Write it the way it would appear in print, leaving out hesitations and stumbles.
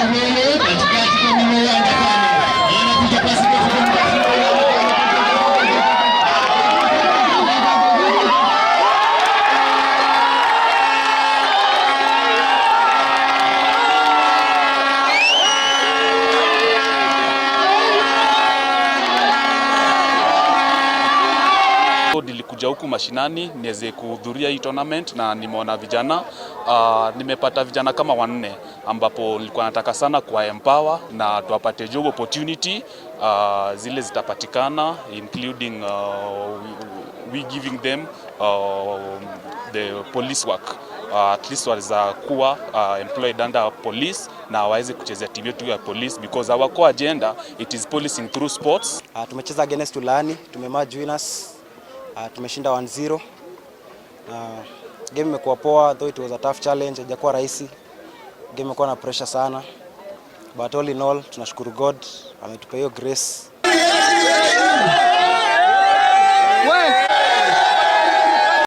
Mbele katikati kwenye uwanja pale, anapiga pasi ndefu. Nilikuja huku mashinani niweze kuhudhuria hii tournament na nimeona vijana, nimepata vijana kama wanne ambapo nilikuwa nataka sana kuwa empower na tuwapate job opportunity zile zitapatikana, including we giving them the police work, at least waweza kuwa employed under police na waweze kuchezea timu yetu ya police, because our core agenda, it is policing through sports. Tumecheza against Tulani, tumemerge winners. Tumeshinda 1-0. Game imekuwa poa, though it was a tough challenge, haijakuwa rahisi. Game imekuwa na pressure sana. But all in all, tunashukuru God ametupa hiyo grace.